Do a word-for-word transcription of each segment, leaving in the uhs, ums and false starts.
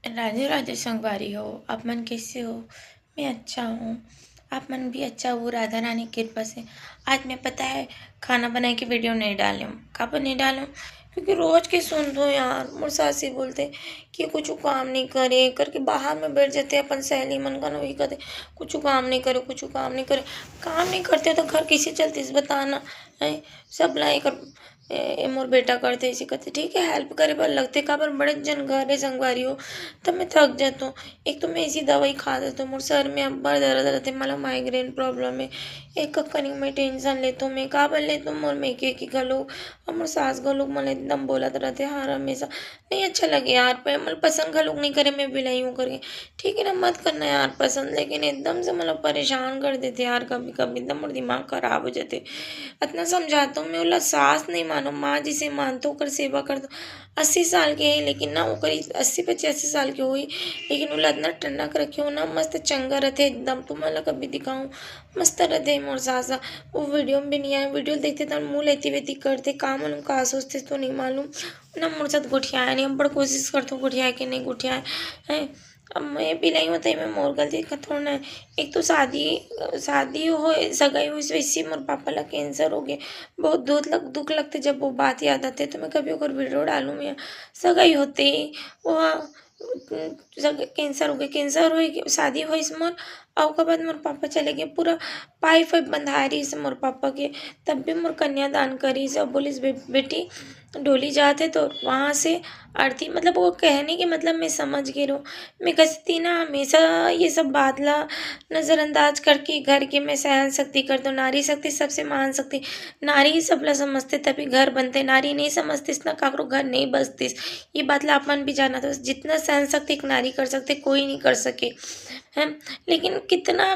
राधे राधे संगवारी हो, आप मन कैसे हो? मैं अच्छा हूँ, आप मन भी अच्छा हो राधा रानी कृपा से। आज मैं पता है खाना बनाए के वीडियो नहीं डाले हूँ। काबर नहीं डाले हूँ? क्योंकि रोज के सुनत हों यार, मोर सास ही बोलथे कि कुछ काम नहीं करे करके बाहर में बैठ जाथे अपन सहेली मन कन, वही कहथे कुछ काम नहीं करे, कुछ काम नहीं करे। काम नहीं करते तो घर कैसे चलतिस बता ना, हैं? सब ला एकर ए, ए मोर बेटा करथे, ऐसे करथे, ठीक है, हेल्प करे बर लगथे, काबर बड़े जन घर हे संगवारी हो, तब मैं थक जात हों। एक तो मैं ऐसी दवाई खा देत हों, मोर सर में अब्बड़ दर्द रहिथे, मोला माइग्रेन प्रॉब्लम हे, एक कनी मैं टेंशन लेत हों, मैं काबर लेत हों, मोर मेके के घलो, अउ मोर सास घलो मोला एकदम बोलत रहिथे हर हमेशा, नहीं अच्छा लगे यार, पे-, मोला पसंद घलो नहीं करे मैं बिलाई हूँ करके, ठीक है ना, मत करना यार पसंद, लेकिन एकदम से मोला परेशान कर देथे यार, कभी-कभी एकदम मोर दिमाग खराब हो जाथे। अतना समझात हों मैं ओला, सास नहीं मानो, माँ जिसे मानथों, ओकर सेवा करथों। अस्सी साल के हे, लेकिन ना ओकर अस्सी पचासी साल के होही, लेकिन ओला अतना टन्नक रखे हों ना, मस्त चंगा रथे एकदम। तुमन ला कभी दिखाऊँ, मस्त रथे मोर सास ह। वो वीडियो में भी नहीं आए, वीडियो देखथे त मुँह लेती वेती करथे, का मालूम का सोचथे तो नहीं मालूम। ना मोर साथ गोठियाए नहीं, अब्बड़ कोशिश करथों गोठियाए के, नहीं गोठियाए, हैं। अब मैं बिलाई हों त एमे मोर गलती का थोड़ा ना हे। एक तो शादी, शादी होए, सगाई होइस, वैसे मोर पापा ला कैंसर हो गे। बहुत दुख लग-, दुख लगथे जब वो बात याद आथे, तो मैं कभी ओकर वीडियो डालूँ मैं। सगाई होते, वो, सग-, कैंसर हो गे, कैंसर होए के, शादी होइस मोर, अउ ओकर बाद मोर पापा चले गे। पूरा पाइप वाइप बंधाए रहिस मोर पापा के, तब भी मोर कन्यादान करिस अउ बोलिस, "बे-, बेटी, डोली जात हे तो वहाँ से आरती", मतलब वो कहने के मतलब मैं समझ गे रहूँ। मैं कस ती ना हमेशा ये सब बात ला नज़रअंदाज करके घर के मैं सहन शक्ति कर दूँ। नारी शक्ति सबसे महान शक्ति, नारी ही सबला समझथे तभी घर बनथे, नारी नहीं समझतिस ना काकरो घर नहीं बसतिस। ये बात ला आप मन भी जानत हो, जितना सहन शक्ति एक नारी कर सकथे कोई नहीं कर सके, हैं। लेकिन कितना,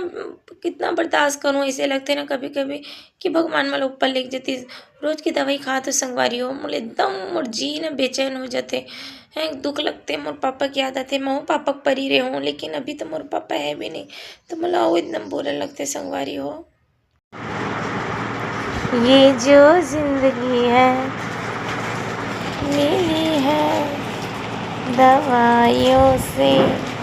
कितना बर्दाश्त करूँ, ऐसे लगथे ना कभी-कभी कि भगवान मोला ऊपर लेग जतिस। रोज के दवाई खात हों संगवारी हो, मोला एकदम मोर जी न बेचैन हो जाथे। हैं, दुख लगथे, मोर पापा के याद आथे, महूँ पापा के परी रहे हों, लेकिन अभी तो मोर पापा हे भी नहीं, तो मोला अउ एकदम बोले लगथे संगवारी हो। ये जो जिंदगी है, मिली है दवाइयों से।